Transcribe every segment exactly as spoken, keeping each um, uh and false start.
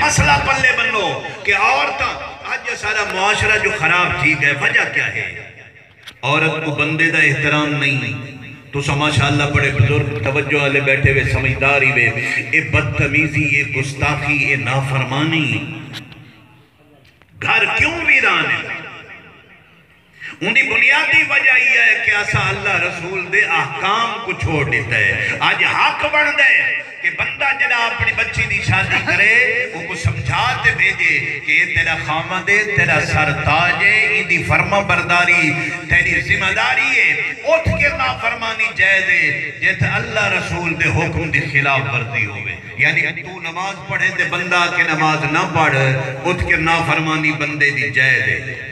مسئلہ پلے بنو کہ عورتاں، اڄ سارا معاشرہ جو خراب تھی ڳئے، وجہ کیا ہے؟ عورت کوں بندے دا احترام نہیں۔ تساں ماشاءاللہ بڑے بزرگ، توجہ والے بیٹھے وے، سمجھدار ہی وے۔ اے بدتمیزی، اے گستاخی، اے نافرمانی۔ گھر کیوں ویران ہے؟ اوندی بنیادی وجہ ایہا ہے کہ اساں اللہ رسول دے احکام کوں چھوڑ ݙتا ہے۔ اڄ حق بݨدا ہے کہ بندہ جݙاں اپݨی ٻچی دی شادی کرے، اوکوں سمجھا تے بھیڄے کہ اے تیݙا خاوند ہے، تیݙا سر تاج ہے، ایندی فرمانبرداری تیݙی ذمہ داری ہے۔ اتھ کے نافرمانی جائز ہے، جتھ اللہ رسول دے حکم دی خلاف ورزی ہووے۔ یعنی توں نماز پڑھیں تے بندہ آکھے نماز نہ پڑھ، اتھ کے نافرمانی بندے دی جائز ہے۔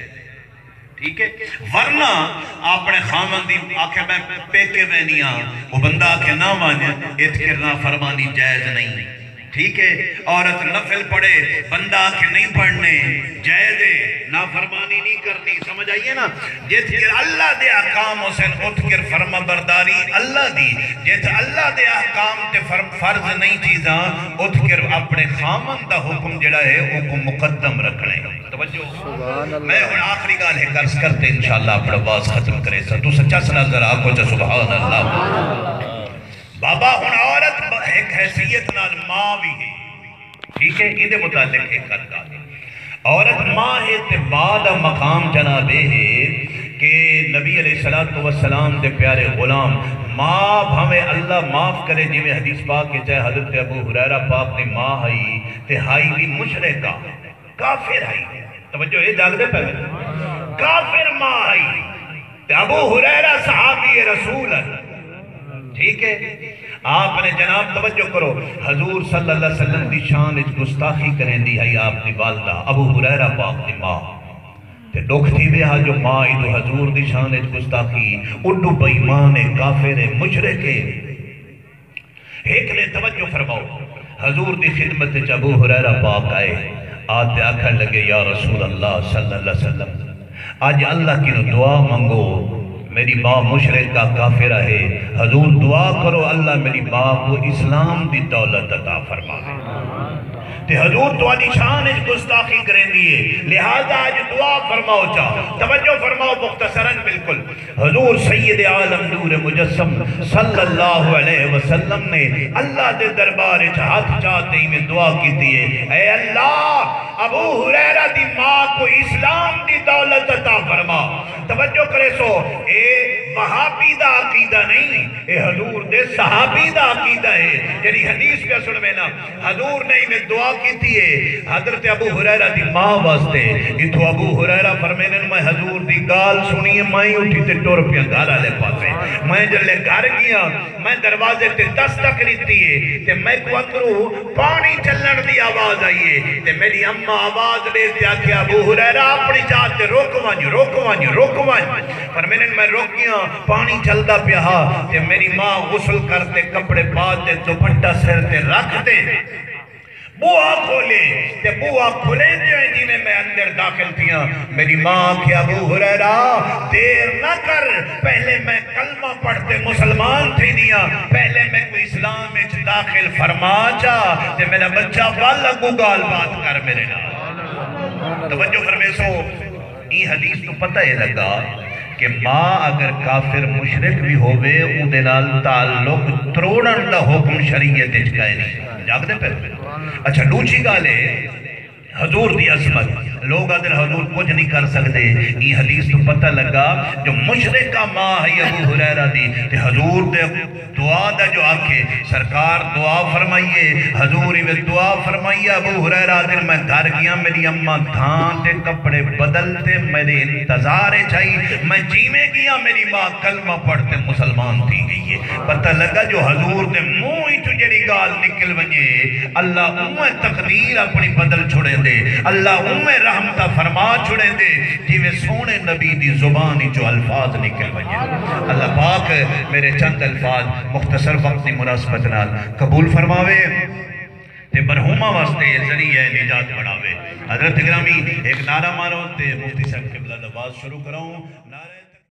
ٹھیک ہے؟ ورنہ اپݨے خاوند دی آکھے میں پیکے ویندی ہاں، او بندہ آکھے نہ ونڄ، اتھ کے نافرمانی جائز نہیں۔ ٹھیک ہے؟ عورت نفل پڑھے، بندہ آکھے نہیں پڑھنے، جائز ہے، نافرمانی نہیں کرنی۔ سمجھ آئی ہے نا؟ جتھ کے اللہ دے احکام ہوسن، اتھ کے فرمانبرداری اللہ دی۔ جتھ اللہ دے احکام تے فر-، فرض نہیں چیزاں، اتھ کے اپݨے خاوند دا حکم جڑا ہے، اوکوں مقدم رکھݨے۔ توجہ۔ سبحان اللہ۔ میں ہݨ آخری ڳالھ ہک عرض کر تے انشاءاللہ اپݨا وعظ ختم کریساں۔ تساں چس نال ذرا آکھو چا سبحان اللہ۔ بابا، ہݨ عورت ب-، ہک حیثیت نال ماں وی ہے۔ ٹھیک ہے؟ ایندے متعلق ہک ڳالھ۔ عورت ماں ہے تے ماں دا مقام جناب اے ہے کہ نبی علیہ الصلوۃ والسلام دے پیارے غلام، ماں بھاویں اللہ معاف کرے، جیویں حدیث پاک وچ ہے، حضرت ابو ہریرہ پاک دی ماں ہئی تے ہئی وی مشرکہ، کافر ہئی۔ توجہ اے جاڳدے پئے وے؟ کافر ماں ہئی۔ تے ابو ہریرہ صحابی رسول ہن۔ ٹھیک ہے؟ آپ نے جناب توجہ کرو، حضور صلی اللہ علیہ وسلم دی شان وچ گستاخی کریندی ہئی آپ دی والدہ، ابو ہریرہ پاک دی ماں۔ تے ݙکھ تھی ویا جو ماں ایݙو حضور دی شان وچ گستاخی، اݙو بے ایمان ہے، کافر ہے، مشرک ہے۔ ہک نے توجہ فرماؤ، حضور دی خدمت وچ ابو ہریرہ پاک آئے، آ تے آکھݨ لڳے، یا رسول اللہ صلی اللہ علیہ وسلم، اڄ اللہ کنوں دعا منگو، میݙی ماں مشرکہ کافرہ ہے، حضور دعا کرو اللہ میݙی ماں کوں اسلام دی دولت عطا فرماوے۔ تے حضور تہاݙی شان وچ گستاخی کریندی ہے، لہذا اڄ دعا فرماؤ چا۔ توجہ فرماؤ مختصراً بالکل۔ حضور سید عالم نور مجسم صلی اللہ علیہ وسلم نے اللہ دے دربار وچ ہتھ چا تے ایویں دعا کیتی ہے، اے اللہ، ابو ہریرہ دی ماں کوں اسلام دی دولت عطا فرما۔ توجہ کریسو، اے وہابی دا عقیدہ نہیں، اے حضور دے صحابی دا عقیدہ ہے۔ جڑی حدیث پیا سنوے نا، حضور نے ایویں دعا کیتی ہے حضرت ابو ہریرہ دی ماں واسطے۔ اتھوں ابو ہریرہ فرمیندن، میں حضور دی ڳالھ سݨی ہے، میں ہی اٹھی تے ٹر پیاں گھر آلے پاسے۔ میں جلے گھر ڳیاں، میں دروازے تے دستک ݙتی ہے تے میکوں اندروں پاݨی چلݨ دی آواز آئی ہے تے میݙی اماں آواز ݙے تے آکھیا، ابو ہریرہ، اپݨی جاہ تے رک ونڄ، رک ونڄ، رک ونڄ۔ فرمیندن، میں رک ڳیاں، پاݨی چلدا پیا ہا تے میݙی ماں غسل کر تے کپڑے پا تے دوپٹہ سر تے رکھ تے بوہا کھولے تے بوہا کھلیندے ہوئے جیویں میں اندر داخل تھیاں، میݙی ماں آکھیا، ابو ہریرہ، دیر نہ کر، پہلے میں کلمہ پڑھ تے مسلمان تھیندیاں، پہلے میکوں اسلام وچ داخل فرما چا تے میݙا ٻچہ ول اڳوں ڳالھ بات کر میݙے نال۔ توجہ فرمیسو، ایں حدیث توں پتہ اے لڳا کہ ماں اگر کافر مشرک وی ہووے، اوندے نال تعلق تروڑݨ دا حکم شریعت اچ کائنی۔ جاڳدے پئے؟ اچھا، ݙوجھی ڳالھ اے، حضور دی عظمت۔ لوگ آہدن حضور کجھ نہیں کر سڳدے۔ ایں حدیث توں پتہ لڳا جو مشرکہ ماں ہئی ابو ہریرہ دی، تے حضور دے دعا دا جو حق ہے، سرکار دعا فرمائیے، حضور ایویں دعا فرمائیے۔ ابو ہریرہ آہدن، میں گھر ڳیاں، میݙی اماں دھاں تے کپڑے بدل تے میݙے انتظار اچ ہئی، میں جیویں ڳیاں، میݙی ماں کلمہ پڑھ تے مسلمان تھی ڳئی ہے۔ پتہ لڳا جو حضور دے منہ اچوں جڑی ڳالھ نکل ونڄے، اللہ اونویں تقدیر اپݨی بدل چھوڑیندے، اللہ اونویں رحمتاں فرما چھوڑیندے، جیویں سوہݨے نبی دی زبان اچوں الفاظ نکل ونڄن۔ اللہ پاک میرے چند الفاظ مختصر وقت دی مناسبت نال قبول فرماوے تے مرحوماں واسطے ذریعہ نجات بݨاوے۔ حضرت گرامی، ہک نعرہ مارو تے مفتی صاحب قبلہ دا وعظ شروع کراؤں۔ نعرہ